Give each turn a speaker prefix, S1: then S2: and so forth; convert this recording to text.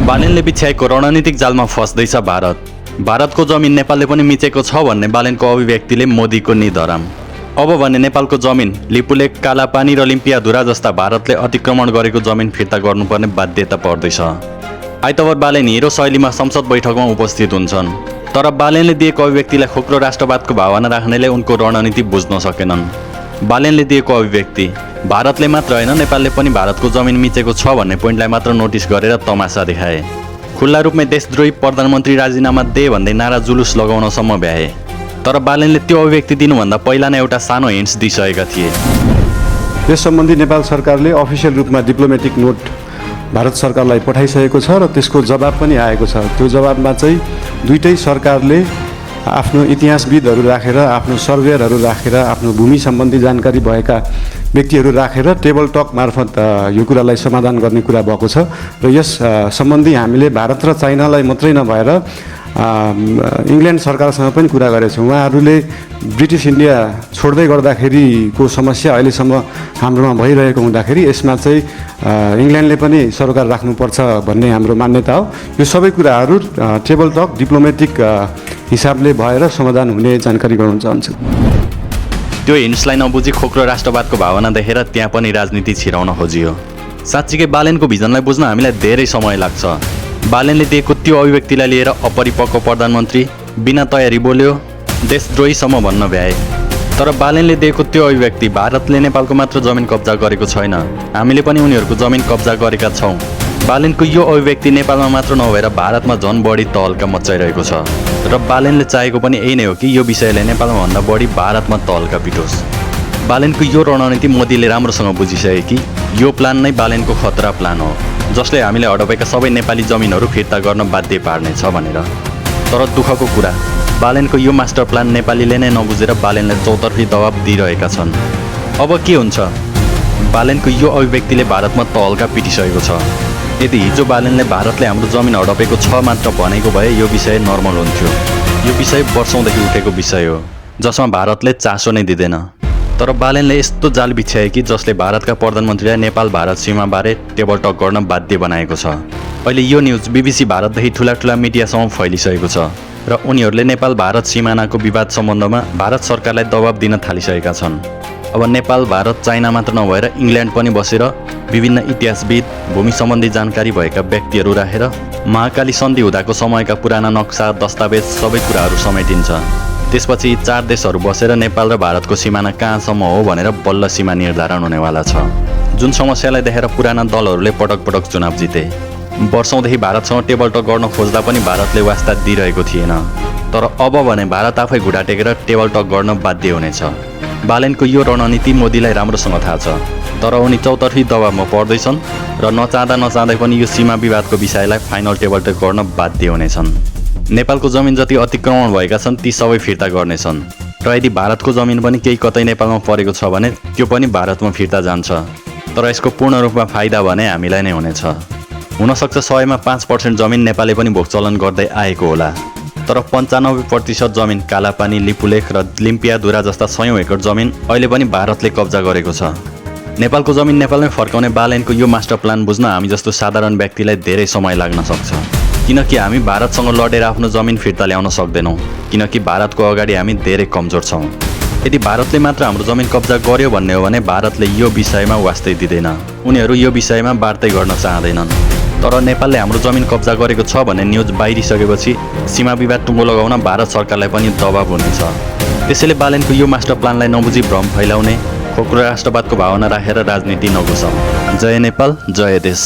S1: बालेनले बिछ्याएको रणनीतिक जालमा फस्दैछ भारत। भारतको जमिन नेपालले पनि मिचेको छ भन्ने बालेनको अभिव्यक्तिले मोदीको निधराम। अब भने नेपालको जमिन लिपुलेक, कालापानी र लिम्पियाधुरा जस्ता भारतले अतिक्रमण गरेको जमिन फिर्ता गर्नुपर्ने बाध्यता पर्दैछ। आइतबार बालेन हिरो शैलीमा संसद बैठकमा उपस्थित हुन्छन्। तर बालेनले दिएको अभिव्यक्तिलाई खोक्रो राष्ट्रवादको भावना राख्नेले उनको रणनीति बुझ्न सकेनन्। बालेनले दिएको अभिव्यक्ति भारतले मात्र होइन नेपालले पनि भारतको जमिन मिचेको छ भन्ने पोइन्टलाई मात्र नोटिस गरेर तमासा देखाए। खुल्ला रूपमै देशद्रोही प्रधानमन्त्री राजीनामा दे भन्दै नारा जुलुस लगाउनसम्म भ्याए। तर बालेनले त्यो अभिव्यक्ति दिनुभन्दा पहिला नै एउटा सानो हिन्ट्स दिइसकेका थिए।
S2: यस सम्बन्धी नेपाल सरकारले अफिसियल रूपमा डिप्लोमेटिक नोट भारत सरकारलाई पठाइसकेको छ र त्यसको जवाब पनि आएको छ। त्यो जवाबमा चाहिँ दुईटै सरकारले आफ्नो इतिहासविदहरू राखेर, आफ्नो सर्वेयरहरू राखेर, आफ्नो भूमि सम्बन्धी जानकारी भएका व्यक्तिहरू राखेर टेबल टक मार्फत यो कुरालाई समाधान गर्ने कुरा भएको छ। र यस सम्बन्धी हामीले भारत र चाइनालाई मात्रै नभएर इङ्ल्यान्ड सरकारसँग पनि कुरा गरेछौँ। उहाँहरूले ब्रिटिस इन्डिया छोड्दै गर्दाखेरिको समस्या अहिलेसम्म हाम्रोमा भइरहेको हुँदाखेरि यसमा चाहिँ इङ्ल्यान्डले पनि सरकार राख्नुपर्छ भन्ने हाम्रो मान्यता हो। यो सबै कुराहरू टेबल टक डिप्लोमेटिक हिसाबले भएर समाधान हुने जानकारी गराउन चाहन्छु।
S1: त्यो हिन्ट्सलाई नबुझी खोक्रो राष्ट्रवादको भावना देखेर त्यहाँ पनि राजनीति छिराउन खोजियो। साँच्चीकै बालेनको भिजनलाई बुझ्न हामीलाई धेरै समय लाग्छ। बालेनले दिएको त्यो अभिव्यक्तिलाई लिएर अपरिपक्व प्रधानमन्त्री बिना तयारी बोल्यो, देशद्रोहीसम्म भन्न भ्याए। तर बालेनले दिएको त्यो अभिव्यक्ति भारतले नेपालको मात्र जमिन कब्जा गरेको छैन, हामीले पनि उनीहरूको जमिन कब्जा गरेका छौँ। बालेनको यो अभिव्यक्ति नेपालमा मात्र नभएर भारतमा झन् बढी तहल्का मचाइरहेको छ। र बालेनले चाहेको पनि यही नै हो कि यो विषयले नेपालमा भन्दा बढी भारतमा तहल्का पिटोस्। बालेनको यो रणनीति मोदीले राम्रोसँग बुझिसके कि यो प्लान नै बालेनको खतरा प्लान हो, जसले हामीले हडपेका सबै नेपाली जमिनहरू फिर्ता गर्न बाध्य पार्नेछ भनेर। तर दुःखको कुरा, बालेनको यो मास्टर प्लान नेपालीले नै नबुझेर बालेनलाई चौतर्फी दबाब दिइरहेका छन्। अब के हुन्छ? बालेनको यो अभिव्यक्तिले भारतमा तहल्का पिटिसकेको छ। यदि हिजो बालेनले भारतले हाम्रो जमिन हडपेको छ मात्र भनेको भए यो विषय नर्मल हुन्थ्यो। यो विषय वर्षौँदेखि उठेको विषय हो जसमा भारतले चासो नै दिँदैन। तर बालेनले यस्तो जाल बिछ्याए कि जसले भारतका प्रधानमन्त्रीलाई नेपाल भारत सीमाबारे टेबल टक गर्न बाध्य बनाएको छ। अहिले यो न्युज BBC भारतदेखि ठुला मिडियासम्म फैलिसकेको छ र उनीहरूले नेपाल भारत सिमानाको विवाद सम्बन्धमा भारत सरकारलाई दबाब दिन थालिसकेका छन्। अब नेपाल, भारत, चाइना मात्र नभएर इङ्ल्यान्ड पनि बसेर विभिन्न इतिहासविद, भूमि सम्बन्धी जानकारी भएका व्यक्तिहरू राखेर महाकाली सन्धि हुँदाको समयका पुराना नक्सा, दस्तावेज सबै कुराहरू समेटिन्छ। त्यसपछि यी चार देशहरू बसेर नेपाल र भारतको सिमाना कहाँसम्म हो भनेर बल्ल सीमा निर्धारण हुनेवाला छ। जुन समस्यालाई देखेर पुराना दलहरूले पटक पटक चुनाव जिते। वर्षौँदेखि भारतसँग टेबल टक गर्न खोज्दा पनि भारतले वास्ता दिइरहेको थिएन। तर अब भने भारत आफै घुँडा टेकेर टेबल टक गर्न बाध्य हुनेछ। बालेनको यो रणनीति मोदीलाई राम्रोसँग थाहा छ। तर उनी चौतर्फी दबावमा पर्दैछन् र नचाहँदै पनि यो सीमा विवादको विषयलाई फाइनल टेबल टक गर्न बाध्य हुनेछन्। नेपालको जमिन जति अतिक्रमण भएका छन् ती सबै फिर्ता गर्नेछन्। र यदि भारतको जमिन पनि केही कतै नेपालमा परेको छ भने त्यो पनि भारतमा फिर्ता जान्छ। तर यसको पूर्ण रूपमा फाइदा भने हामीलाई नै हुनेछ। हुनसक्छ 100मा 5% जमिन नेपालले पनि भोगचलन गर्दै आएको होला। तर 95% जमिन कालापानी, लिपुलेख र लिम्पियाधुरा जस्ता 100 एकड जमिन अहिले पनि भारतले कब्जा गरेको छ। नेपालको जमिन नेपालमै फर्काउने बालेनको यो मास्टर प्लान बुझ्न हामी जस्तो साधारण व्यक्तिलाई धेरै समय लाग्न सक्छ। किनकि हामी भारतसँग लडेर आफ्नो जमिन फिर्ता ल्याउन सक्दैनौँ, किनकि भारतको अगाडि हामी धेरै कमजोर छौँ। यदि भारतले मात्र हाम्रो जमिन कब्जा गर्यो भन्ने हो भने भारतले यो विषयमा वास्तै दिँदैन। उनीहरू यो विषयमा वार्तै गर्न चाहँदैनन्। तर नेपालले हाम्रो जमिन कब्जा गरेको छ भन्ने न्युज बाहिरिसकेपछि सीमा विवाद टुङ्गो लगाउन भारत सरकारलाई पनि दबाब हुनेछ। त्यसैले बालेनको यो मास्टर प्लानलाई नबुझी भ्रम फैलाउने, खोक्रो राष्ट्रवादको भावना राखेर राजनीति नघुसाउँ। जय नेपाल, जय देश।